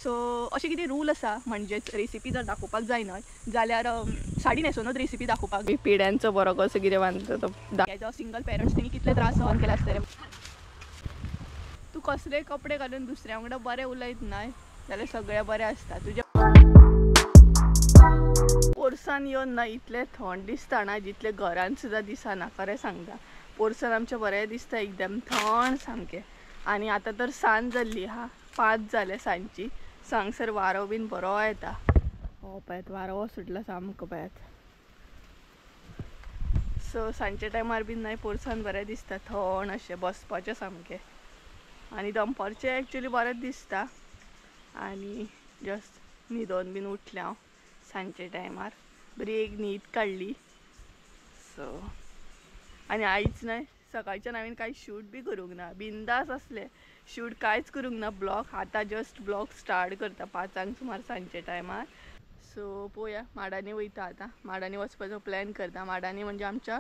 So अशें कितें rule आसा म्हणजेच रेसिपी जर दाखोवपाक जाय न्हय जाल्यार साडी न्हेसोनूच रेसिपी दाखोवपाक. पिड्यांचो बरो कसो कितें बांदता तो एज अ सिंगल पेरंट्स तेणी कितले त्रास सहन केले आसतले. तूं कसलेय कपडे घालून दुसऱ्या वांगडा बरें उलयत न्हय जाल्यार सगळें बरें आसता. तुज्या पोरसान येवन ना इतलें थंड दिसता ना जितलें घरान सुद्दां दिसना. खरें सांगता, पोरसान आमचें बरें दिसता एकदम थंड सामकें. आनी आतां तर सांज जाल्ली आहा, 5 जाले सांजची. हांगसर वारो बीन बरो येता. हो पळयात वारो सुटला सामको पळयात. सो सांजच्या टायमार बीन न्हय पोरसान बरें दिसता थंड अशें बसपाचें सामकें. आनी दनपारचें एक्चुली बरें दिसता. आनी जस्ट न्हिदोन बीन उठलें हांव सांजच्या टायमार, बरी एक न्हीद काडली. सो आनी आयज न्हय सकाळच्यान हांवें कांय शूट बी करूंक ना, बिंदास आसलें, शूट कांयच करूंक ना. ब्लॉग आतां जस्ट ब्लॉग स्टार्ट करता 5 सुमार सांजच्या टायमार. सो पळोवया माडांनी वयता आतां, माडांनी वचपाचो प्लॅन करता. माडांनी म्हणजे आमच्या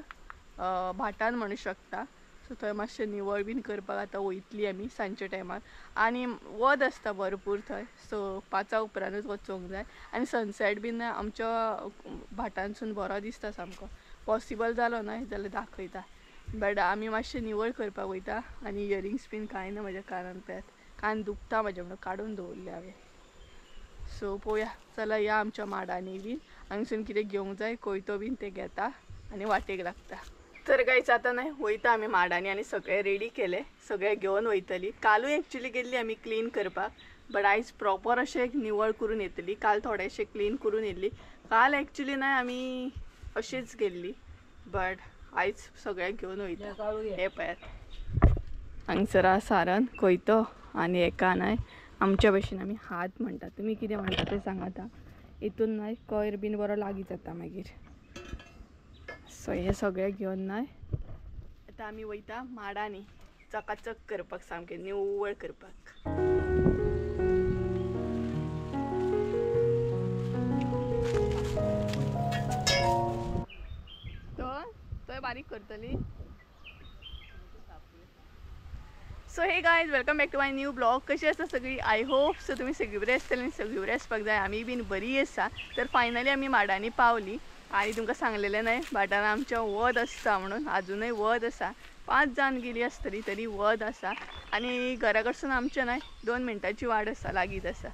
भाटान म्हणू शकता. सो थंय मातशें निवळ बीन करपाक आतां वयतली आमी सांजच्या टायमार. आनी वत आसता भरपूर थंय, सो 5 उपरांतूच वचूंक जाय. आनी सनसेट बीन आमच्या भाटांसून बरो दिसता सामको. पॉसिबल जालो न्हय जाल्यार दाखयता. बट आमी मातशें निवळ करपाक वयता. आनी इयरिंग्स बीन कांय ना म्हज्या कानान, पळयात कान दुखता म्हजें म्हणून काडून दवरले हांवें. सो पळोवया, चला या आमच्या माडांनी बीन हांगसून कितें घेवंक जाय कोयतो बीन तें घेता आनी वाटेक लागता. तर गायज आतां न्हय वयता आमी माडांनी आनी सगळें रेडी केलें, सगळें घेवन वयतली. कालूय एक्चुली गेल्ली आमी क्लीन करपाक, बट आयज प्रॉपर अशें एक निवळ करून येतली. काल थोडेशें क्लीन करून येयल्ली. काल एक्चुली न्हय आमी अशीच गेल्ली, बट आयज सगळें घेवन वयता. हे पळयात हांगसर आसा सारन कोयतो आनी एका न्हय आमच्या भशेन आमी हात म्हणटा, तुमी कितें म्हणटा तें सांगात. हितून न्हय कोयर बीन बरो लागीं जाता मागीर. सो हे सगळें घेवन न्हय आतां आमी वयता माडांनी चकाचक करपाक, सामकें निवळ करपाक. तो बारीक करतली. So hey guys, welcome back to my new blog. कशी आसा सगळी? I hope so तुमी सगळीं बरी आसतली आनी सगळीं बरी आसपाक जाय. आमी बीन बरी आसा. तर फायनली आमी माडांनी पावली. आनी तुमकां सांगलेलें न्हय भाटान आमच्या वत आसता म्हणून, आजुनूय वत आसा. 5 जावन गेली आसतली तरी वत आसा. आनी घरा कडसून आमचें न्हय 2 मिनटांची वाड आसा, लागींच आसा.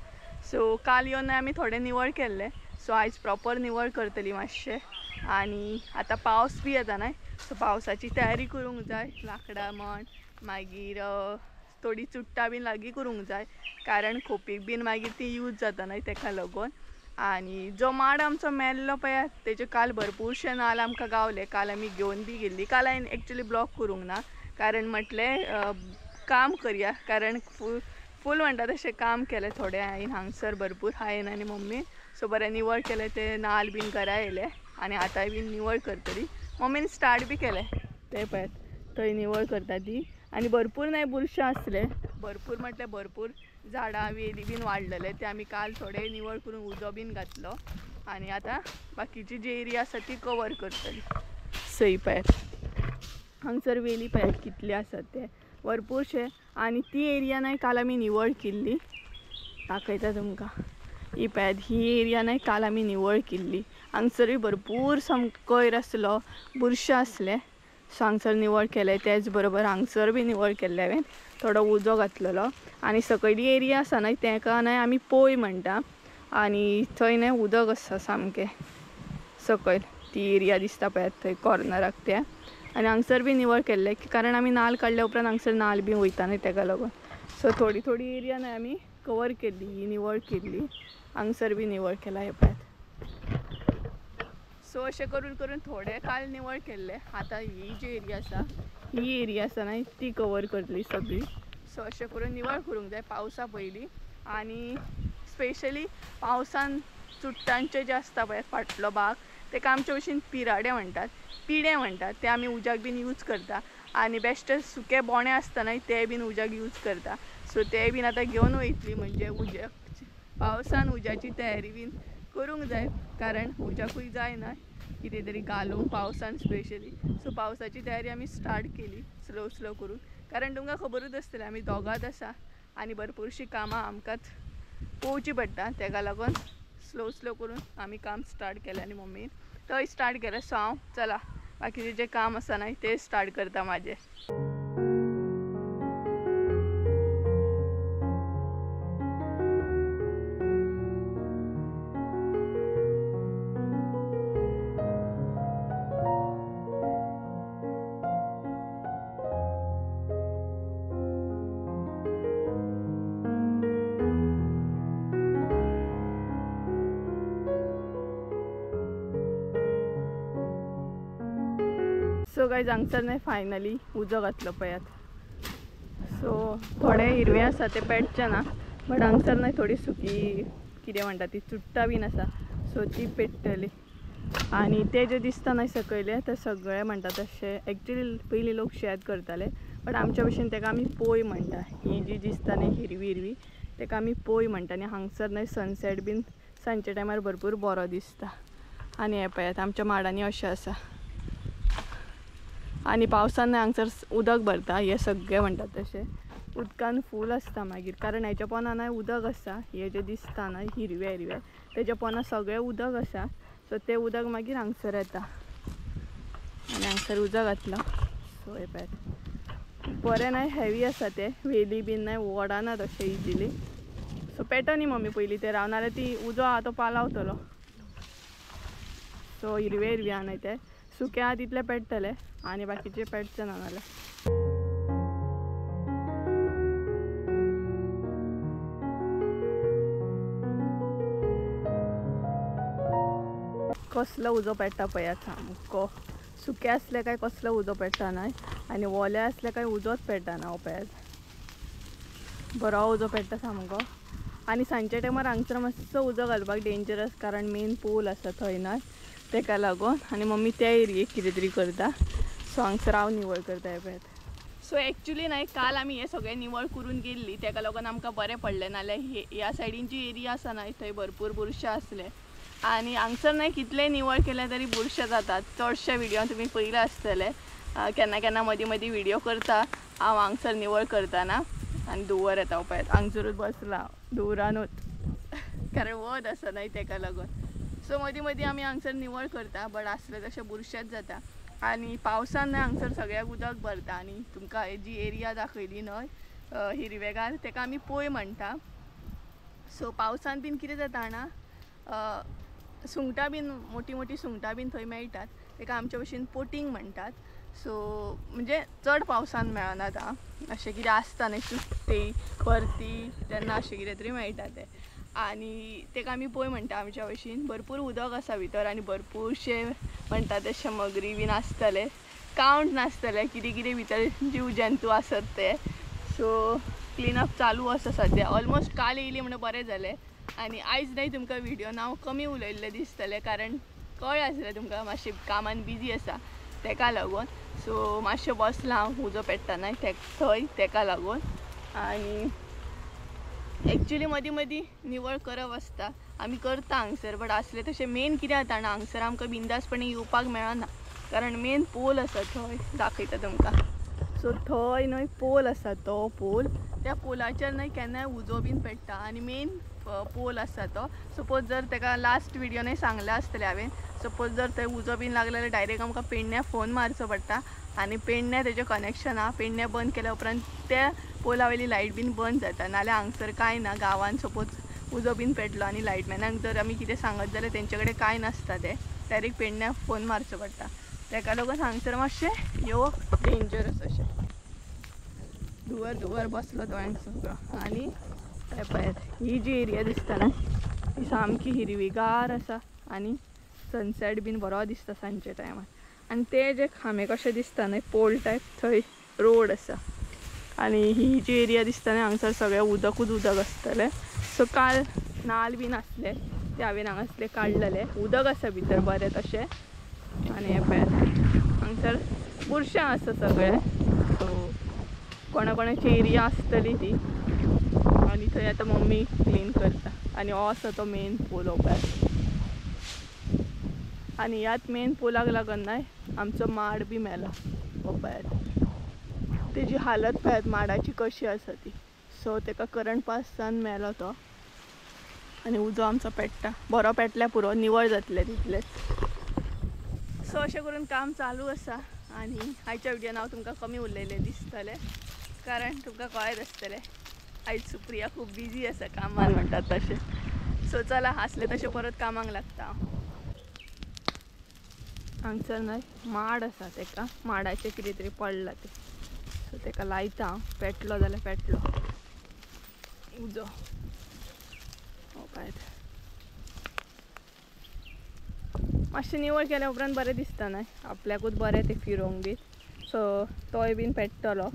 सो काल येवन न्हय आमी थोडें निवळ केल्लें. सो आयज प्रॉपर निवळ करतली मातशें. आनी आतां पावस बी येता न्हय, सो पावसाची तयारी करूंक जाय. लांकडां म्हण, मागीर थोडी चुट्टां बीन लागीं करूंक जाय, कारण खोपीक बीन मागीर ती यूज जाता न्हय तेका लागून. आनी जो माड आमचो मेल्लो पळयात तेजे काल भरपूरशे नाल आमकां गावले. काल आमी घेवन बी गेल्ली. काल हांवें एक्चुली ब्लॉग करूंक ना, कारण म्हटलें काम करया, कारण फूल म्हणटा तशें काम केलें थोडें हांवें हांगसर भरपूर, हांवें आनी मम्मी. सो बरें निवळ केलें, ते नाल बीन घरा येयले. आनी आतांय बीन निवळ करतली. मम्मीन स्टार्ट बी केलें, तें पळयात थंय निवळ करता ती. आनी भरपूर न्हय बुरशें आसलें, भरपूर म्हटल्यार भरपूर झाडां वेली बीन वाडलेले, ते आमी काल थोडे निवळ करून उजो बीन घातलो. आनी आतां बाकीची जी एरिया आसा ती कवर करतली. सई पळयात हांगसर वेली पळयात कितले आसात ते भरपूरशे. आनी ती एरिया न्हय काल आमी निवळ केल्ली, दाखयता तुमकां. ही पळयात ही एरिया न्हय काल आमी निवळ केल्ली. हांगसरूय भरपूर सामको कोयर आसलो, बुरशें आसलें. सो हांगसर निवळ केलें. तेच बरोबर हांगसर बी निवळ केल्लें हांवें, थोडो उजो घातलेलो. आनी सकयली एरिया आसा न्हय तेका न्हय आमी पोय म्हणटा. आनी थंय न्हय उदक आसा सामकें सकयल, ती एरिया दिसता पळयात थंय कॉर्नराक त्या. आनी हांगसर बी निवळ केल्लें, कारण आमी नाल काडल्या उपरांत हांगसर नाल बी वयता न्हय तेका लागून. सो थोडी थोडी एरिया न्हय आमी कवर केल्ली, ही निवळ केल्ली. हांगसर बी निवळ केला हें पळयात. सो अशें करून करून थोडे काल निवळ केल्ले. आतां ही जी एरिया आसा ही एरिया आसा न्हय ती कवर करतली सगळी. सो अशें करून निवळ करूंक जाय पावसा पयलीं. आनी स्पेशली पावसान चुट्टांचे जे आसता पळय फाटलो भाग, तेका आमचे भशेन पिराडे म्हणटात, पिडे म्हणटात, ते आमी उज्याक बीन यूज करता. आनी बेश्टे सुके बोणे आसता न्हय ते बीन उज्याक यूज करता. सो ते बीन आतां घेवन वयतली, म्हणजे उज्याक पावसान उज्याची तयारी बीन करूंक जाय, कारण उज्याकूय जाय न्हय कितें तरी घालूंक पावसान स्पेशली. सो पावसाची तयारी आमी स्टार्ट केली स्लो स्लो करून, कारण तुमकां खबरूच आसतलें आमी दोगांच आसा आनी भरपूरशीं कामां आमकांच पोवची पडटा. तेका लागून स्लो स्लो करून आमी काम स्टार्ट केलें आनी मम्मीन थंय स्टार्ट केलें. सो हांव चला बाकीचें जें काम आसा न्हय तें स्टार्ट करता म्हाजें. सो गायज हांगसर न्हय फायनली उजो घातलो पळयात. सो थोडे हिरवे आसा ते पेटचे ना, बट हांगसर न्हय थोडी सुकी कितें म्हणटा ती चुट्टां बीन आसा, सो ती पेट्टली. आनी ते जे दिसता न्हय सकयले ते सगळे म्हणटा तशे एक्चुली पयलीं लोक शेत करताले, बट आमच्या भशेन ताका आमी पोय म्हणटा. ही जी दिसता न्हय हिरवी हिरवी ताका आमी पोय म्हणटा. आनी हांगसर न्हय सनसेट बीन सांजच्या टायमार भरपूर बरो दिसता. आनी हें पळयात आमच्या माडांनी अशें आसा. आनी पावसान न्हय हांगसर उदक भरता, हे सगळे म्हणटात तशें उदकान फूल आसता मागीर, कारण हेच्या पोंदा न्हय उदक आसा. हे जें दिसता न्हय हिरवे हिरवे तेच्या पोंदा सगळें उदक आसा. सो तें उदक मागीर हांगसर येता आनी हांगसर उदक घातलो. सो हें पळयात बरें न्हय हेवी आसा तें, वेली बीन न्हय वडना तशें इजिली. सो पेटो न्ही मम्मी पयलीं तें राव, नाल्यार ती उजो आहा तो पालावतलो. सो हिरवे हिरवे आहा न्हय ते सुके आहा तितले पेट्टले आनी बाकीचे पेटचे ना नाल्यार. कसलो उजो पेट्टा पळयात सामको, सुके आसले काय कसलो उजो पेट्टा न्हय आनी ओले आसले काय उजोच पेट्टा ना. हो पळयात बरो उजो पेट्टा सामको. आनी सांजच्या टायमार हांगसर मातसो उजो घालपाक डेंजरस, कारण मेन पोल आसा थंय न्हय तेका लागून. आनी मम्मी त्या एरियेक कितें तरी करता, सो हांगसर हांव निवळ करता हें पळयात. सो एक्चुली न्हय काल आमी हें सगळें निवळ करून गेल्ली, तेका लागून आमकां बरें पडलें. नाल्यार ह्या सायडीन जी एरिया आसा न्हय थंय भरपूर बुरशे आसले आनी हांगसर न्हय कितलें निवळ केलें तरी बुरशे जातात. चडशे व्हिडियो तुमी पयले आसतले, केन्ना केन्ना मदीं मदीं व्हिडियो करता हांव हांगसर निवळ करतना. आनी धुंवर येता पळयात हांगसरूच बसला धुंवरानूच, कारण वत आसा न्हय तेका लागून. सो मदीं मदीं आमी हांगसर निवळ करता, बट आसले तशें बुरशेंच जाता. आनी पावसान न्हय हांगसर सगळ्याक उदक भरता. आनी तुमकां जी एरिया दाखयली न्हय हिरवेगार ताका आमी पोय म्हणटा. सो पावसान बीन कितें जाता जाणा, सुंगटां बीन मोटी मोटी सुंगटां बीन थंय मेळटात, ताका आमच्या भशेन पोटींग म्हणटात. सो म्हणजे चड पावसान मेळना आतां, अशें कितें आसता न्हय सुकती परती तेन्ना अशें कितें तरी मेळटा तें. आनी ताका आमी पोय म्हणटा आमच्या भशेन. भरपूर उदक आसा भितर आनी भरपूरशे म्हणटा तशें मगरी बीन आसतले, कावंट नासतले कितें कितें भितर जीव जंतू आसत ते. सो क्लिनअप चालू आसा सद्या, ऑलमोस्ट काल येयली म्हणून बरें जालें. आनी आयज न्हय तुमकां व्हिडियो हांव कमी उलयल्लें दिसतलें, कारण कळ्ळें आसलें तुमकां मातशें कामान बिजी आसा तेका लागून. सो मातशें बसलां हांव उजो पेट्टा न्हय थंय तेका लागून. आनी एक्चुली मदीं मदीं निवळ करप आसता, आमी करता हांगसर, बट आसले तशें मेन कितें जाता जाणा हांगसर आमकां बिंदासपणी येवपाक मेळना, कारण मेन पोल आसा थंय दाखयता तुमकां. सो थंय न्हय पोल आसा, तो पोल त्या पोलाचेर न्हय केन्नाय उजो बीन पेट्टा आनी मेन पोल आसा तो. सपोज जर ताका लास्ट व्हिडियो न्हय सांगलें आसतलें हांवें, सपोज जर थंय उजो बीन लागलो जाल्यार डायरेक्ट आमकां पेडण्या फोन मारचो पडटा आनी पेडण्या तेजें कनेक्शन आहा, पेडण्या बंद केल्या उपरांत त्या पोला वयली लायट बीन बंद जाता. नाल्यार हांगसर कांय ना, गांवान सपोज उजो बीन पेटलो आनी लायटमॅनाक जर आमी कितें सांगत जाल्यार तेंचे कडेन कांय नासता, तें डायरेक्ट पेडण्या फोन मारचो पडटा. तेका लागून हांगसर मातशें येवप डेंजरस अशें. धुंवर धुंवर बसलो दोळ्यांक सगळो. आनी हें पळयात ही जी एरिया दिसता न्हय ती सामकी हिरवीगार आसा आनी सनसेट बीन बरो दिसता सांजच्या टायमार. आनी ते जे खांबे कशे दिसता न्हय पोल टायप थंय रोड आसा. आनी ही जी एरिया दिसता न्हय हांगसर सगळें उदकूच उदक आसतलें. सो काल नाल बीन आसले ते हांवें हांगासले काडलेले, उदक आसा भितर बरें तशें. आनी हें पळयात हांगसर बुरशें आसा सगळें, सो कोणा कोणाची एरिया आसतली ती. आनी थंय आतां मम्मी क्लीन करता. आनी हो आसा तो मेन पोल हो पळयात. आनी ह्याच मेन पोलाक लागून न्हय आमचो माड बी मेला हो पळयात, तेजी हालत पळयात माडाची कशी आसा ती. सो तेका करंट पास जावन मेलो तो. आनी उजो आमचो पेट्टा बरो पेटल्या पुरो निवळ जातलें तितलेंच. सो अशें करून काम चालू आसा. आनी आयच्या व्हिडियोन हांव तुमकां कमी उलयलें दिसतलें कारण तुमकां कळत आसतलें आयज सुप्रिया खूब बिजी आसा कामान म्हणटात तशें. सो चला आसलें तशें परत कामाक लागता हांव. हांगसर न्हय माड आसा तेका माडाचें कितें तरी पडलां तें. सो तेका लायता हांव पेटलो जाल्यार पेटलो उजो. हो पळयात मातशें निवळ केल्या उपरांत बरें दिसता न्हय आपल्याकूच बरें तें फिरोंक बी. सो तोय बीन पेट्टलो.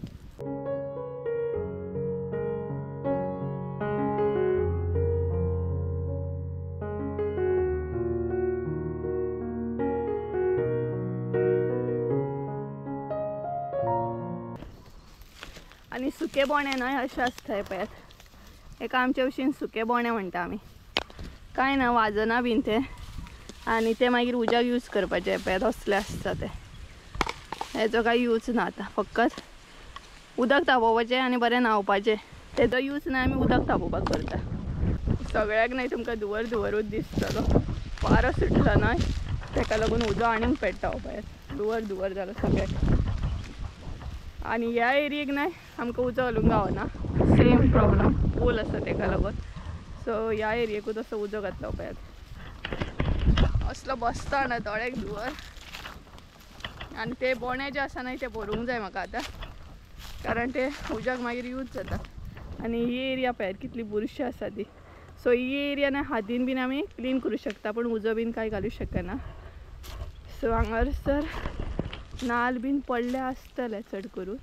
आनी सुके बोणे न्हय अशें आसता पळयात एका आमच्या भशेन सुके बोणे म्हणटा आमी. कांय ना वाजना बीन ते आनी ते मागीर उज्याक यूज करपाचे पळयात असले आसता ते. हेचो कांय यूज ना आतां फकत उदक तापोवपाचें आनी बरें न्हांवपाचें. तेजो यूज ना आमी उदक तापोवपाक करता. सगळ्याक न्हय तुमकां धुंवर धुंवरूच दिसतलो. वारो सुटलो न्हय तेका लागून उजो आनीक पेट्टा पळयात धुंवर धुंवर जालो सगळ्याक. आनी ह्या एरियेक न्हय आमकां उजो घालूंक गावना सेम प्रॉब्लम पोल आसा तेका लागून. सो ह्या एरियेकूच असो उजो घातलो पळयात. असलो बसता ना दोळ्याक धुंवर. आनी ते बोणे जे आसा न्हय ते भरूंक जाय म्हाका आतां कारण ते उज्याक मागीर यूज जाता. आनी ही एरिया पळयात कितली बुरशी आसा ती. सो ही एरिया न्हय हातीन बीन आमी क्लीन करूं शकता पूण उजो बीन कांय घालूं शकना. सो हांगासर नाल बीन पडले आसतले चड करून.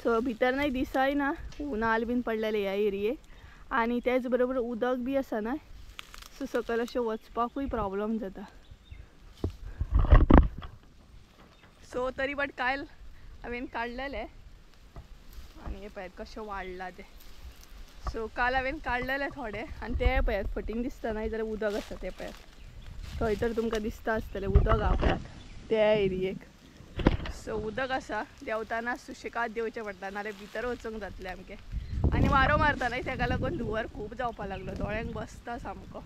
सो भितर न्हय दिसाय ना नाल बीन पडलेले ह्या एरियेक. आनी तेच बरोबर उदक बी आसा न्हय सो सकयल अशें वचपाकूय प्रॉब्लम जाता. सो तरी बट काल हांवें काडलेलें आनी हें पळयात कशें वाडलां तें. सो काल हांवें काडलेलें थोडें आनी तें पळयात फटींग दिसता न्हय जाल्यार उदक आसा तें पळयात थंय तर तुमकां दिसता आसतलें उदक आहा पळयात त्या एरियेक. सो उदक आसा देंवतना सुशेगाद देंवचें पडटा नाल्यार भितर वचूंक जातलें आमकें. आनी वारो मारता न्हय तेका लागून धुंवर खूब जावपाक लागलो दोळ्यांक बसता सामको.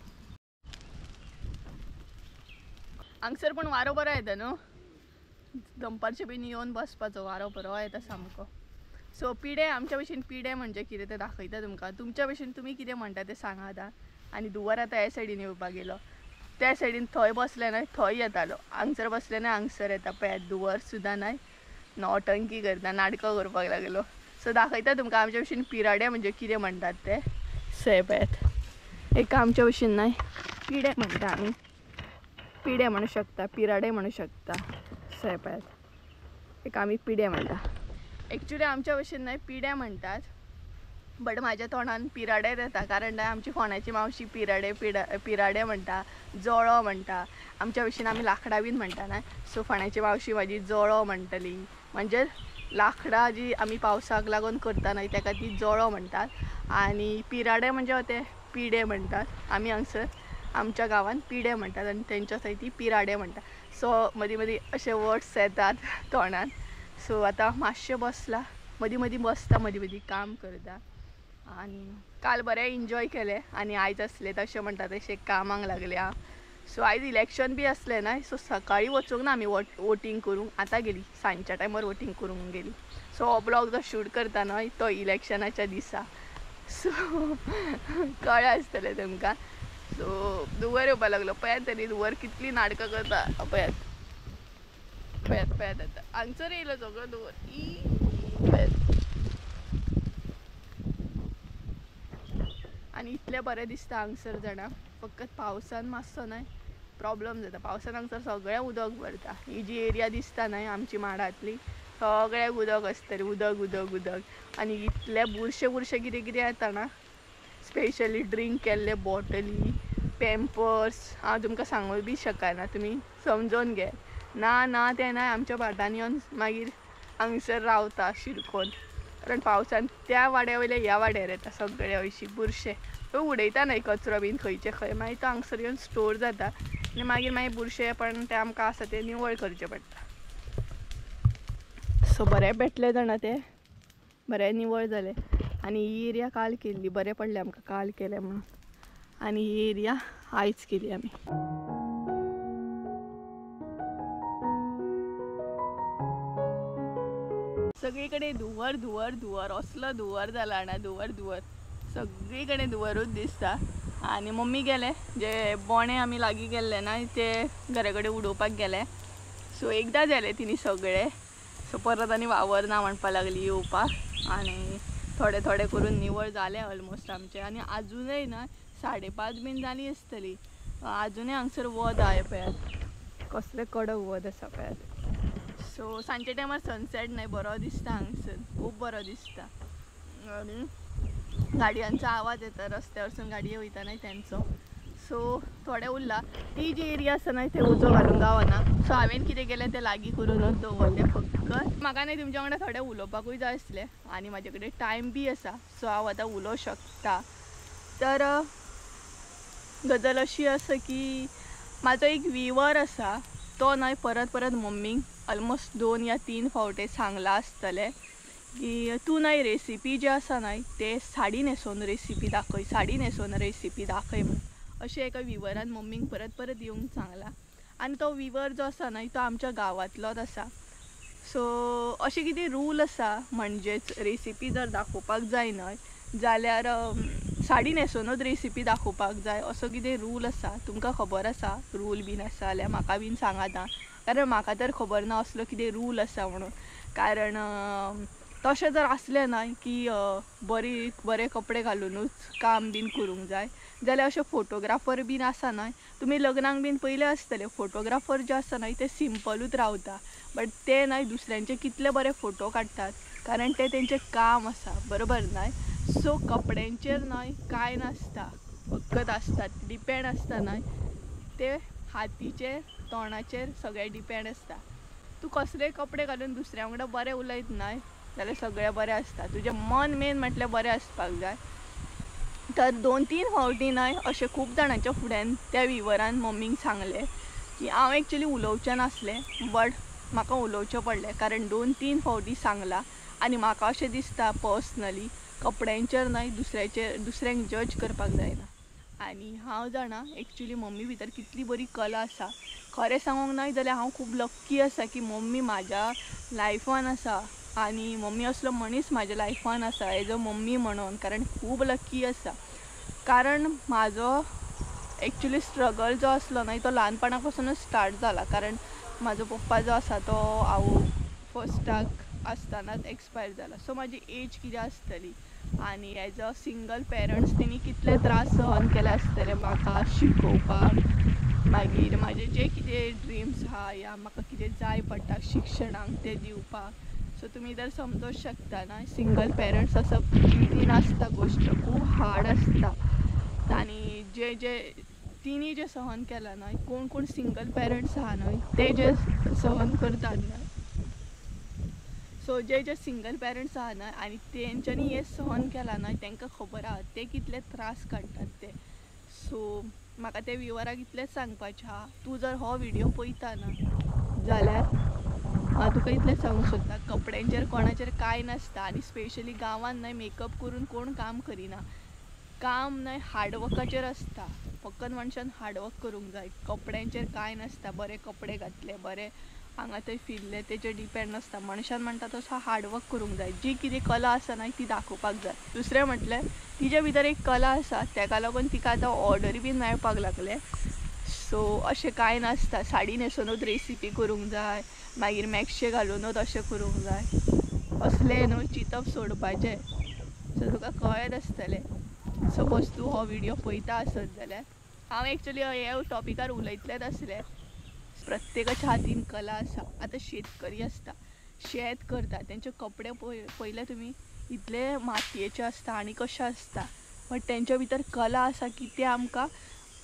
हांगसर पूण वारो बरो येता न्हू दनपारचें बीन येवन बसपाचो वारो बरो येता सामको. सो पिडे आमच्या भशेन पिडे म्हणजे कितें तें दाखयता तुमकां. तुमच्या भशेन तुमी कितें म्हणटा तें सांगा आतां. आनी धुंवर आतां ह्या सायडीन येवपाक गेलो त्या सायडीन थंय बसलें न्हय थंय येतालो हांगसर बसलें न्हय हांगसर येता पळयात धुंवर सुद्दां न्हय नौटंकी करता नाटकां करपाक लागलो. सो दाखयता तुमकां आमच्या भशेन पिराडे म्हणजे कितें म्हणटात ते. सो पळयात एका आमच्या भशेन न्हय पिडे म्हणटा आमी पिडे म्हणू शकता पिराडे म्हणू शकता. सो पळयात एका आमी पिडे म्हणटा. एक्चुली आमच्या भशेन न्हय पिडे म्हणटात बट म्हाज्या तोंडान पिराडेच येता कारण आमची फोंड्याची मावशी पिराडे पिराडे म्हणटा जोळो म्हणटा. आमच्या भशेन आमी लांकडां बीन म्हणटा न्हय सो फोंड्याची मावशी म्हाजी जोळो म्हणटली म्हणजे लांकडां जी आमी पावसाक लागून करता न्हय तेका ती जोळो म्हणटात. आनी पिराडे म्हणजे ते पिडे म्हणटात आमी हांगसर आमच्या गांवांत पिडे म्हणटात आनी तेंच्या थंय ती पिराडे म्हणटात. सो मदीं मदीं अशे वर्ड्स येतात तोंडान. सो आतां मातशें बसलां मदीं मदीं बसता मदीं मदीं काम करता. आनी काल बरें एन्जॉय केलें आनी आयज आसलें तशें म्हणटा तशें कामाक लागलें हांव. सो आयज इलेक्शन बी आसलें न्हय सो सकाळीं वचूंक ना आमी वोटींग करूंक आतां गेली सांजच्या टायमार वोटींग करूंक गेली. सो हो ब्लॉग जो शूट करता न्हय तो इलेक्शनाच्या दिसा. सो कळ्ळें आसतलें तुमकां. सो धुंवर येवपाक लागलो पळयात तरी धुंवर कितली नाटकां करता पळयात पळयात पळयात आतां हांगसर येयलो सगळो धुंवर ई पळयात. आनी इतलें बरें दिसता हांगसर जाणा फकत पावसान मातसो न्हय प्रॉब्लम जाता पावसान हांगसर सगळें उदक भरता. ही जी एरिया दिसता न्हय आमची माडांतली सगळ्याक उदक आसतलें उदक उदक उदक. आनी इतलें बुरशें बुरशें कितें कितें येता ना स्पेशली ड्रिंक केल्ले बॉटली पेम्पर्स हांव तुमकां सांगूंक बी शकना तुमी समजोन घे ना ना तें ना आमच्या भाटान येवन मागीर हांगसर रावता शिरकोन कारण पावसान त्या वाड्या वयले ह्या वाड्यार येता सगळे हरशीं बुरशे उडयता न्हय कचरो बीन खंयचे खंय मागीर तो हांगसर येवन स्टोर जाता आनी मागीर मागीर बुरशे पण ते आमकां आसा ते निवळ करचें पडटा. सो बरें पेटलें जाणा तें बरें निवळ जालें. आनी ही एरिया काल केल्ली, बरें पडलें आमकां काल केलें म्हणून. आनी ही एरिया आयज केली आमी. सगळीकडे धुंवर धुंवर धुंवर, असलो धुंवर जाला ना, धुंवर धुंवर सगळीकडे धुंवरूच दिसता. आनी मम्मी गेले, जे बोणे आमी लागीं गेल्ले ना ते घरा कडेन उडोवपाक गेले. सो एकदां जाले तिनी सगळे. सो परत आनी वावर ना म्हणपाक लागली येवपाक. आनी थोडे थोडे करून निवळ जाले ऑलमोस्ट आमचे. आनी आजुनय ना 5:30 बीन जाली आसतली, आजुनय हांगसर वत आहा पळयात, कसलें कडक वत आसा पळयात. सो सांजच्या टायमार सनसेट न्हय बरो दिसता हांगसर, खूब बरो दिसता. आनी गाडयांचो आवाज येता रस्त्यावरसून गाडयो वयता न्हय तेंचो. सो थोडे उरला ती जी एरिया आसा न्हय थंय उजो घालूंक गावना. सो हांवें कितें केलें तें लागीं करूनच दवरलें फक्त. म्हाका न्हय तुमच्या वांगडा थोडें उलोवपाकूय जाय आसलें आनी म्हाजे कडेन टायम बी आसा, सो हांव आतां उलोवंक शकता. तर गजाल अशी आसा की म्हाजो एक विवर आसा, तो न्हय परत परत मम्मीक ऑलमोस्ट 2 या 3 फावटी सांगलां आसतलें की तूं न्हय रेसिपी जी आसा न्हय ते साडी न्हेसोवन रेसिपी दाखय, साडी न्हेसोवन रेसिपी दाखय म्हणून. अशें एका विवरान मम्मीक परत परत येवंक सांगलां. आनी तो विवर जो आसा न्हय तो आमच्या गांवांतलोच आसा. सो अशें कितें रूल आसा, म्हणजेच रेसिपी जर दाखोवपाक जाय न्हय जाल्यार साडी न्हेसोनूच रेसिपी दाखोवपाक जाय, असो कितें रूल आसा? तुमकां खबर आसा रूल बीन आसा जाल्यार म्हाका बीन सांगात आं, कारण म्हाका तर खबर ना असलो कितें रूल आसा म्हणून. कारण तशें जर आसलें न्हय की बरी बरे कपडे घालुनूच काम बीन करूंक जाय जाल्यार अशे फोटोग्राफर बीन आसा न्हय, तुमी लग्नाक बीन पयले आसतले फोटोग्राफर जे आसा न्हय ते सिंपलूच रावता, बट ते न्हय दुसऱ्यांचे कितले बरे फोटो काडटात, कारण ते तेंचें काम आसा, बरोबर न्हय. सो कपड्यांचेर न्हय कांय नासता, फकत आसता डिपेंड आसता न्हय ते हातीचेर तोंडाचेर सगळें डिपेंड आसता. तूं कसलेय कपडे घालून दुसऱ्या वांगडा बरें उलयत न्हय जाल्यार सगळें बरें आसता. तुजें मन मेन म्हटल्यार बरें आसपाक जाय. तर 2-3 फावटी न्हय अशें खूब जाणांच्या फुड्यान त्या विवरान मम्मीक सांगलें की हांव एक्चुली उलोवचें नासलें, बट म्हाका उलोवचें पडलें, कारण 2-3 फावटी सांगलां. आनी म्हाका अशें दिसता पर्सनली कपड्यांचेर न्हय दुसऱ्याचेर दुसऱ्यांक जज करपाक जायना. आनी हांव जाणा एक्चुली मम्मी भितर कितली बरी कला आसा. खरें सांगूंक न्हय जाल्यार हांव खूब लक्की आसा की मम्मी म्हाज्या लायफान आसा आनी मम्मी असलो मनीस म्हाज्या लायफान आसा एज अ मम्मी म्हणून, कारण खूब लक्की आसा. कारण म्हाजो एक्चुली स्ट्रगल जो आसलो न्हय तो ल्हानपणा पासुनूच स्टार्ट जाला, कारण म्हाजो पप्पा जो आसा तो हांव फर्स्टाक आसतनाच एक्सपायर जाला. सो म्हाजी एज कितें आसतली आनी एज अ सिंगल पेरंट्स तेणी कितले त्रास सहन केले आसतले म्हाका शिकोवपाक, मागीर म्हाजे जे कितें ड्रिम्स आहा या म्हाका कितें जाय पडटा शिक्षणाक तें दिवपाक. सो तुमी तर समजूंक शकता ना सिंगल पेरंट्स आसप इजी नासता गोश्ट, खूब हार्ड आसता. आनी जे जे तिणी जे सहन केलां न्हय, कोण कोण सिंगल पेरंट्स आहा न्हय ते जे सहन करतात न्हय, सो जे जे सिंगल पेरंट्स आहा न्हय आनी तेंच्यांनी हें सहन केलां न्हय तांकां खबर आहा ते कितले त्रास काडटात ते. सो म्हाका ते विवराक इतलेंच सांगपाचें आहा, तूं जर हो विडियो पळयता ना जाल्यार हांव तुका इतलेंच सांगूंक सोदता, कपड्यांचेर कोणाचेर कांय नासता. आनी स्पेशली गांवांत न्हय मेकअप करून कोण काम करिना, काम न्हय हार्डवर्काचेर आसता. फकत मनशान हार्डवर्क करूंक जाय, कपड्यांचेर कांय नासता. बरे कपडे घातले बरे हांगा थंय फिरले तेजेर डिपेंड नासता. मनशान म्हणटा तसो हार्डवर्क करूंक जाय, जी कितें कला आसा न्हय ती दाखोवपाक जाय. दुसरें म्हटल्यार तिजे भितर एक कला आसा, तेका लागून तिका आतां ऑर्डरी बीन मेळपाक लागले. सो अशें कांय नासता साडी न्हेसोनूच रेसिपी करूंक जाय, मागीर मॅक्शे घालुनूच अशें करूंक जाय, असलें न्हू चिंतप सोडपाचें. सो तुका कळत आसतलें सपोज तूं हो विडियो पळयता आसत जाल्यार. हांव एक्चुली हे टॉपिकार उलयतलेंच आसलें. प्रत्येकाच्या हातीन कला आसा. आतां शेतकरी आसता, शेत करता, तेंचे कपडे पळयले तुमी इतले मातयेचे आसता आनी कशे आसता, बट तेंच्या भितर कला आसा की ते आमकां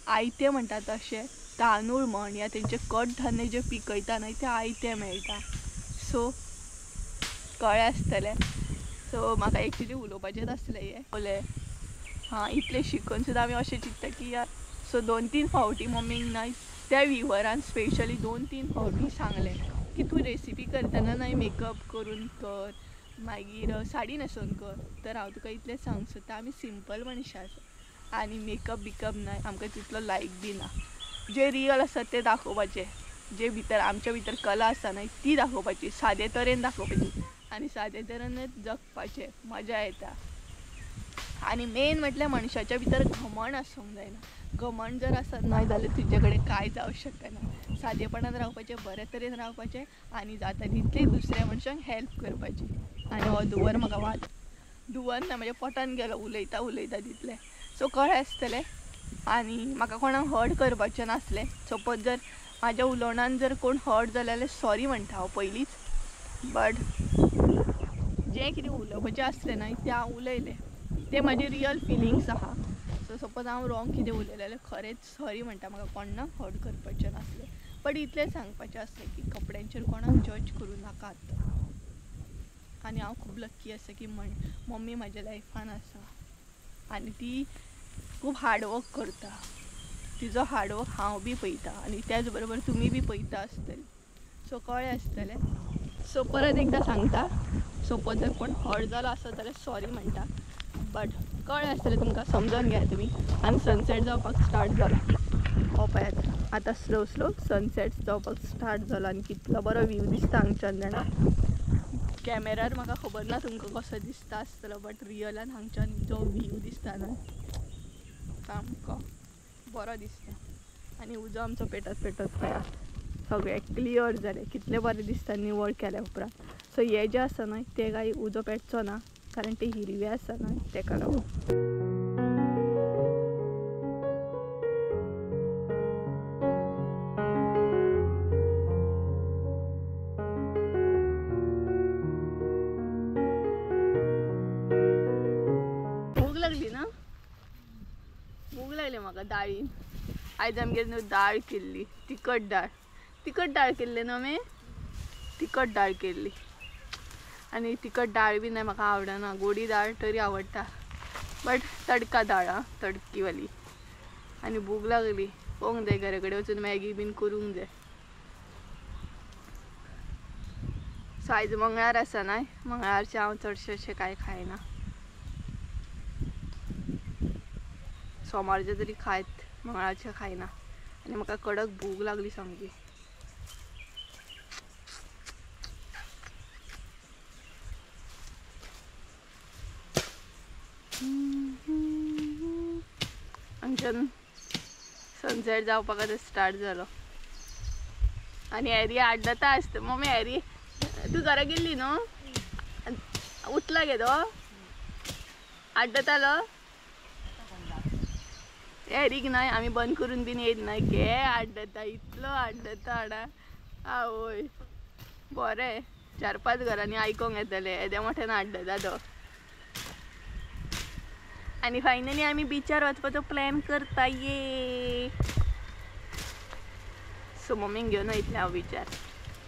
आयतें म्हणटा तशें तांदूळ म्हण या तेंचे कडधान्य जे पिकयता न्हय तें आयतें मेळटा. सो कळ्ळें आसतलें. सो म्हाका एक्चुली उलोवपाचेंच आसलें हें. उलय हां, इतलें शिकून सुद्दां आमी अशें चिंत्ता की यार. सो 2-3 फावटी मम्मीक न्हय त्या विवरान स्पेशली 2-3 फावटी सांगलें की तूं रेसिपी करतना न्हय मेकअप करून कर, मागीर साडी न्हेसोन कर. तर हांव तुका इतलें सांगूंक सोदता, आमी सिंपल मनशां आसा आनी मेकअप बिकअप ना, आमकां तितलो लायक बी ना. जे रियल आसा तें दाखोवपाचें, जे भितर आमच्या भितर कला आसा न्हय ती दाखोवपाची, सादे तरेन दाखोवपाची आनी सादे तरेनच जगपाचें, मजा येता. आनी मेन म्हटल्यार मनशाच्या भितर घमंड आसूंक जायना. घमंड जर आसत न्हय जाल्यार तुजे कडेन कांय जावं शकना. सादेपणान रावपाचें, बरे तरेन रावपाचें आनी जाता तितलें दुसऱ्या मनशांक हेल्प करपाची. आनी हो धुंवर म्हाका वाज धुंवर ना म्हज्या पोटान गेलो उलयता उलयता तितलें. सो कळ्ळें आसतलें. आनी म्हाका कोणाक हर्ट करपाचें नासलें. सपोज जर म्हाज्या उलोवण्यान जर कोण हर्ट जाले जाल्यार सॉरी म्हणटा हांव पयलींच. बट जें कितें उलोवपाचें आसलें न्हय तें हांव उलयलें, तें म्हाजे रियल फिलिंग्स आहा. सो सपोज हांव रॉंग कितें उलयलें जाल्यार खरेंच सॉरी म्हणटा, म्हाका कोणाक हर्ट करपाचें नासलें. बट इतलें सांगपाचें आसलें की कपड्यांचेर कोणाक जज करूं नाकात. आनी हांव खूब लक्की आसा की मम्मी म्हाज्या लायफान आसा आनी ती खूब हार्डवर्क करता. तिजो हार्डवर्क हांव बी पळयता आनी त्याच बरोबर तुमी बी पळयता आसतली. सो कळ्ळें आसतलें. सो परत एकदां सांगता, सपोज जर कोण हर्ट जालो आसत जाल्यार सॉरी म्हणटा. बट कळ्ळें आसतलें तुमकां, समजून घेया तुमी. आनी सनसेट जावपाक स्टार्ट जाला, हो पळयात आतां स्लो स्लो सनसेट जावपाक स्टार्ट जालो आनी कितलो बरो व्यू दिसता हांगच्यान जाणा. कॅमेरार म्हाका खबर ना तुमकां कसो दिसता आसतलो, बट रियलान हांगच्यान जो व्यू दिसता न्हय सामको बरो दिसता. आनी उजो आमचो पेटत पेटत पळयात सगळें क्लियर जालें, कितलें बरें दिसता निवळ केल्या उपरांत. सो हे जे आसा न्हय ते कांय उजो पेटचो ना, कारण ते हिरवे आसा न्हय तेका लागून. भूक लागली ना, भूक लागली म्हाका दाळीन. आयज आमगेर न्हू दाळ केल्ली, तिखट दाळ, तिखट दाळ केल्ली न्हू आमी, तिखट दाळ केल्ली. आनी तिखट दाळ बी न्हय म्हाका आवडना, गोडी दाळ तरी आवडटा, बट तडका दाळ आं, तडकीवाली. आनी भूक लागली, पळोवंक जाय घरा कडेन वचून मॅगी बीन करूंक जाय. सो आयज मंगळार आसा न्हय, मंगळारचें हांव चडशें अशें कांय खायना, सोमारचें तरी खायत, मंगळारचें खायना. आनी म्हाका कडक भूक लागली सामकी. हांगच्यान सनसेट जावपाक आतां स्टार्ट जालो. आनी एरी आड्डता आसता. मम्मी एरी तूं घरा गेल्ली न्हू, उठला गे तो आड्डतालो. एरीक न्हय आमी बंद करून बीन येत न्हय, गे आड्डता इतलो आड्डता हाडा आवय. बरें 4-5 घरांनी आयकोंक येतलें येद्या मोठ्यान आड्डता तो. आनी फायनली आमी बिचार वचपाचो प्लॅन करता ये. सो मम्मीक घेवन वयतलें हांव बिचार,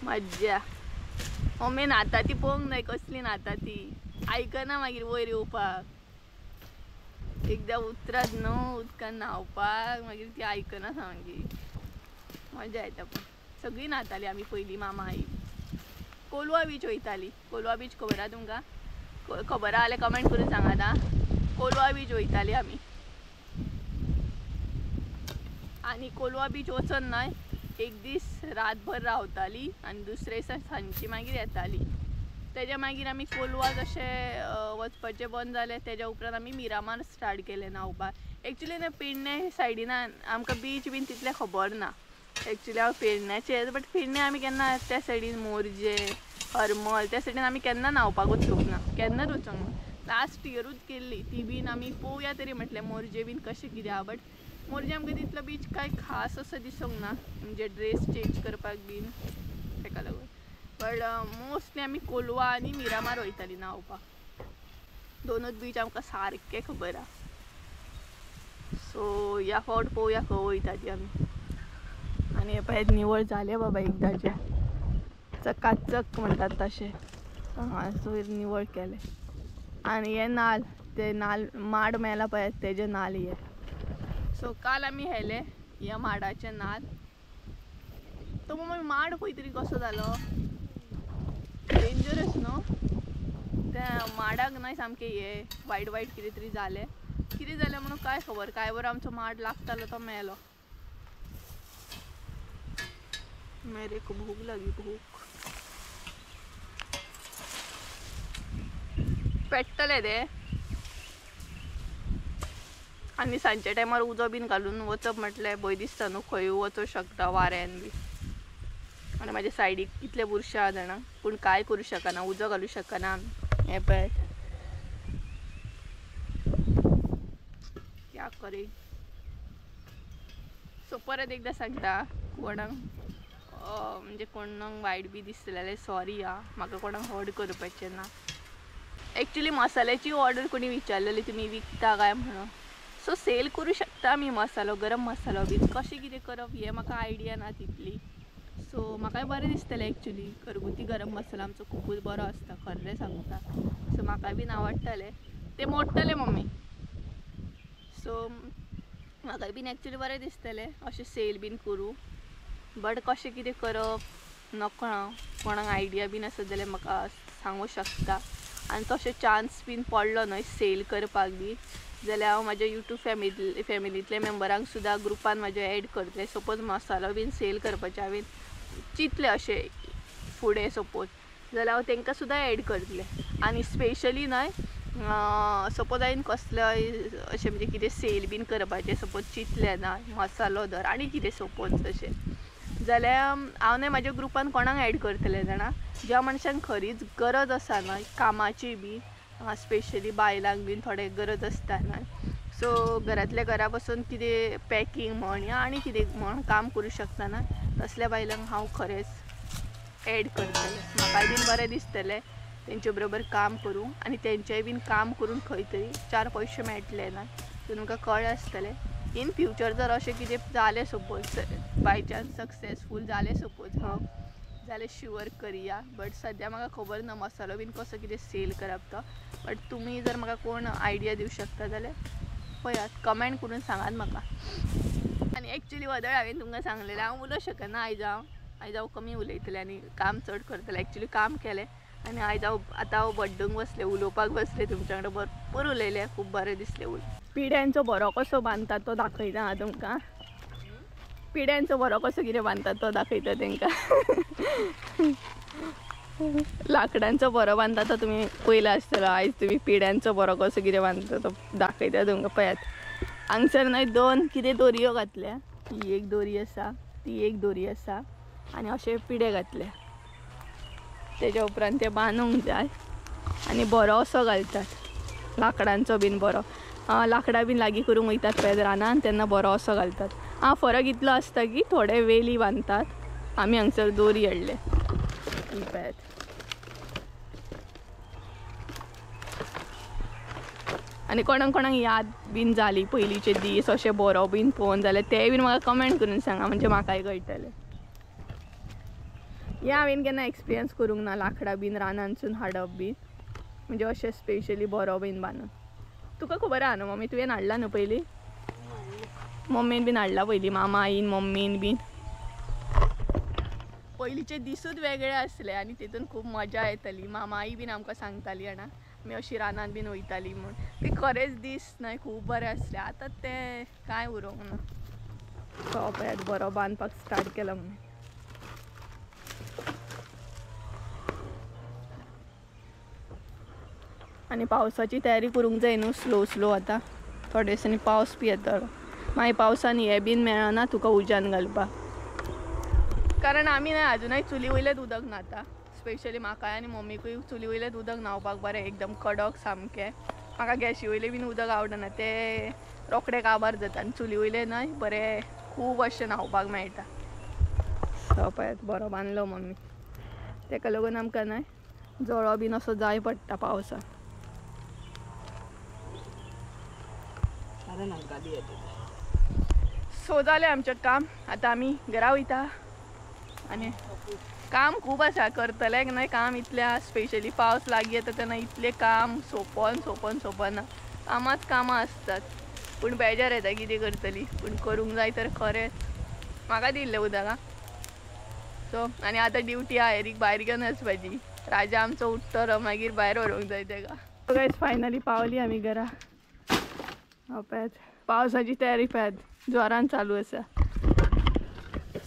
मज्जा. मम्मी न्हाता ती पळोवंक न्हय कसली न्हाता ती, आयकना मागीर वयर येवपाक. एकदां उतरात न्हू उदकान न्हांवपाक मागीर ती आयकना सामकी, मजा येता. पण सगळीं न्हातालीं आमी पयलीं, मामा आई कोलवा बीच वयताली. कोलवा बीच खबर आहा तुमकां? खबर आहा जाल्यार कमेंट करून सांगात आं. कोलवा बीच वयताली आमी. आनी कोलवा बीच वचोन न्हय एक दीस रातभर रावताली आनी दुसरे दिसा सांजची मागीर येताली. तेज्या मागीर आमी कोलवा जशें वचपाचें बंद जालें तेज्या उपरांत आमी मिरामार स्टार्ट केलें न्हांवपाक. एक्चुली न्हय पेडणे सायडीन आमकां बीच बीन तितलें खबर ना. एक्चुली हांव पेडण्याचें, बट पेडणे आमी केन्ना त्या सायडीन मोरजे हरमल त्या सायडीन आमी केन्ना न्हांवपाक वचूंक ना, केन्नाच वचूंक ना. लास्ट इयरूच केल्ली ती बीन आमी पळोवया तरी म्हटलें मोरजे बीन कशें कितें आहा. बट मोरजे आमकां तितलो बीच कांय खास असो दिसूंक ना, म्हणजे ड्रेस चेंज करपाक बीन तेका लागून. बट मोस्टली आमी कोलवा आनी मिरामार वयताली न्हांवपाक, दोनूच बीच आमकां सारकें खबर आहा. सो ह्या फावट पळोवया खंय वयता ती आमी. आनी हें पळयात निवळ जालें बाबा एकदांचें, चकाचक म्हणटात तशें हांगासर निवळ केलें. आनी हे नाल, ते नाल माड मेला पळयात तेजे नाल हे. सो काल आमी हेले ह्या माडाचे नाल. तो मम्मी माड खंय तरी कसो जालो, डेंजरस न्हू. त्या माडाक न्हय सामकें हे वायट वायट कितें तरी जालें. कितें जालें म्हणून काय खबर, काय बरो आमचो माड लागतालो तो मेलो. मेरे को भूक लागी, भूक. पेट्टले ते. आनी सांजच्या टायमार उजो बीन घालून वचप म्हटल्यार भंय दिसता न्हू, खंय वचूं शकता वाऱ्यान बी. आनी म्हाज्या सायडीक कितले बुरशे आहा जाणा, पूण कांय करूं शकना, उजो घालूं शकना आमी. हें पळय क्या करे. सो परत एकदां सांगता, कोणाक म्हणजे कोणाक वायट बी दिसतलें जाल्यार सॉरी आं, म्हाका कोणाक हर्ट करपाचें ना. एक्चुली मसाल्याची ऑर्डर कोणी विचारलेली तुमी विकता काय म्हणून. सो सेल करूं शकता आमी मसालो, गरम मसालो बीन. कशें कितें करप हें म्हाका आयडिया ना तितली. सो म्हाकाय बरें दिसतलें एक्चुली घरगुती गरम मसालो आमचो खुबूच बरो आसता, खरें सांगता. सो म्हाकाय बीन आवडटलें ते मोडटलें मम्मी. सो म्हाकाय बीन एक्चुली बरें दिसतलें अशें सेल बीन करूं, बट कशें कितें करप नकळो हांव. कोणाक आयडिया बीन आसत जाल्यार म्हाका सांगूं शकता. आनी तशें चान्स बीन पडलो न्हय सेल करपाक बी जाल्यार हांव म्हाज्या यूट्यूब फॅमिलींतल्या मेम्बरांक सुद्दां ग्रुपान म्हाज्या एड करतलें. सपोज मसालो बीन सेल करपाचें हांवें चिंतलें अशें फुडें सपोज, जाल्यार हांव तांकां सुद्दां एड करतलें. आनी स्पेशली न्हय सपोज हांवें कसलोय अशें म्हणजे कितें सेल बीन करपाचें सपोज चिंतलें ना, मसालो धर आनी कितें सपोज अशें, जाल्यार हांव न्हय म्हाज्या ग्रुपान कोणाक एड करतलें जाणा, ज्या मनशांक खरीच गरज आसा न्हय कामाची बी, स्पेशली बायलांक बीन थोडे गरज आसता न्हय. सो घरांतल्या घरा बसून कितें पॅकींग म्हण या आनी कितें म्हण काम करूं शकता न्हय, तसल्या बायलांक हांव खरेंच एड करतलें. म्हाकाय बीन बरें दिसतलें तेंचे बरोबर काम करूंक, आनी तेंचेय बीन काम करून खंय तरी चार पयशे मेळटले न्हय, सो तुमकां कळ्ळें आसतलें. इन फ्युचर जर अशें कितें जालें सपोज बाय चान्स सक्सेसफूल जालें सपोज हांव, जाल्यार शुअर करया. बट सद्या म्हाका खबर ना मसालो बीन कसो कितें सेल करप तो. बट तुमी जर म्हाका कोण आयडिया दिवं शकता जाल्यार पळयात, कमेंट करून सांगात म्हाका. आनी एक्चुली वदळ हांवें तुमकां सांगलेलें हांव उलोवंक शकना आयज, हांव आयज हांव कमी उलयतलें आनी काम चड करतलें. एक्चुली काम केलें आनी आयज हांव आतां हांव बड्डूंक बसलें, उलोवपाक बसलें तुमच्या वांगडा, भरपूर उलयलें, खूब बरें दिसलें. पिड्यांचो बरो कसो बांदतात तो दाखयता हांव तुमकां. पिड्यांचो बरो कसो कितें बांदतात तो दाखयता तांकां. लाकडांचो बरो बांदता तो तुमी पयला आसतलो, आयज तुमी पिड्यांचो बरो कसो कितें बांदता तो दाखयता तुमकां. पळयात हांगसर न्हय दोन कितें दोरयो घातल्या, ही एक दोरी आसा, ती एक दोरी आसा, आनी अशे पिडे घातले. तेज्या उपरांत ते बांदूंक जाय आनी बरो असो घालतात लाकडांचो बीन बरो. लाकडां बीन लागीं करूंक वयतात पळय रानान, तेन्ना बरो असो घालतात. आं, फरक इतलो आसता की थोडे वेली बांदतात, आमी हांगसर दोरी हाडले. ही पळयात आनी कोणाक कोणाक याद बीन जाली पयलींचे दीस अशे बरो बीन पळोवन जाल्यार तेय बीन म्हाका कमेंट करून सांगा, म्हणजे म्हाकाय कळटलें. हें हांवें केन्ना एक्सपिरियन्स करूंक ना, लाकडां बीन रानांतसून हाडप बीन, म्हणजे अशें स्पेशली बरो बीन बांदून. तुका खबर आहा न्हू मम्मी, तुवें हाडला न्हू पयलीं? मम्मीन बीन हाडला पयलीं, मामा आईन मम्मीन बीन. पयलींचे दिसूच वेगळे आसले आनी तितून खूब मजा येताली. मामा आई बीन आमकां सांगताली जाणा, आमी अशी रानान बीन वयताली म्हूण. ते खरेंच दीस न्हय खूब बरे आसले, आतां ते कांय उरोंक ना. तो पळयात बरो बांदपाक स्टार्ट केला मम्मी. आनी पावसाची तयारी करूंक जाय न्हू स्लो स्लो. आतां थोडे दिसांनी पावस बी येतलो, मागीर पावसान हें बीन मेळना तुका उज्यान घालपाक, कारण आमी न्हय आजुनय चुली वयलेंच उदक न्हाता. स्पेशली म्हाकाय आनी मम्मीकूय चुली वयलेंच उदक न्हांवपाक बरें, एकदम कडक सामकें. म्हाका गॅशी वयलें बीन उदक आवडना, तें रोखडें काबार जाता, आनी चुली वयलें न्हय बरें खूब अशें न्हांवपाक मेळटा. सो पळयात बरो बांदलो मम्मी, तेका लागून आमकां न्हय जळो बीन असो जाय पडटा पावसान. सो जालें आमचें काम, आतां आमी घरा वयता. आनी काम खूब आसा करतलें न्हय काम इतलें, स्पेशली पावस लागीं येता तेन्ना इतलें काम सोंपोन सोंपोन सोंपना, कामाच कामां आसतात. पूण बेजार येता कितें करतली, पूण करूंक जाय तर खरेंच. म्हाका दिल्लें उदक आं. सो आनी आतां ड्युटी आहा एरीक भायर घेवन वचपाची. राजा आमचो उठ्ठलो मागीर भायर व्हरूंक जाय तेका. गायज फायनली पावली आमी घरा. पळयात पावसाची तयारी पळयात जोरान चालू आसा.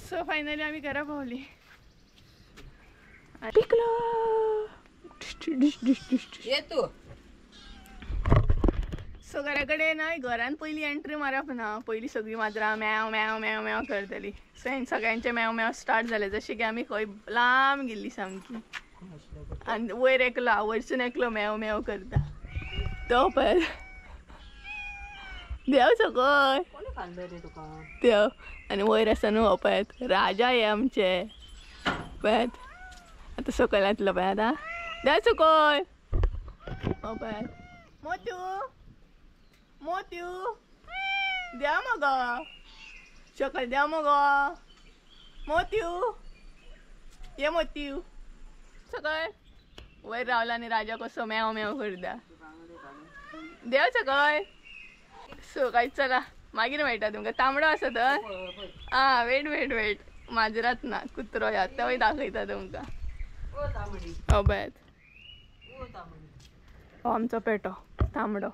सो फायनली आमी घरा पावली. टिकलो ये तू. सो घरा कडेन न्हय, घरान पयलीं एंट्री मारप ना, पयलीं सगळीं माजरां म्याव म्याव म्याव म्याव करतली. सो सगळ्यांचे म्याव म्याव स्टार्ट जाले, जशें की आमी खंय लांब गेल्ली सामकी. आनी वयर एकलो, वयरसून एकलो म्याव म्याव करता तो पळय. देव सकय देव. आनी वयर आसा न्हू हो पळयात राजा हे आमचे पळयात. आतां सकयल येतलो पळयात. आं देव सकयल हो पळयात. मोतू मोतू द्या मगो सकयल, द्या मगो मोतू, ये मोतू सकयल. वयर रावला आनी राजा कसो म्याव म्याव करता. देव सकयल. सो काय चला मागीर मेळटा तुमकां. तांबडो आसा तर आं वेट वेट वेट, माजरात ना कुत्रो ह्या तोय दाखयता तुमकां. हो पळयात हो आमचो पेटो तांबडो.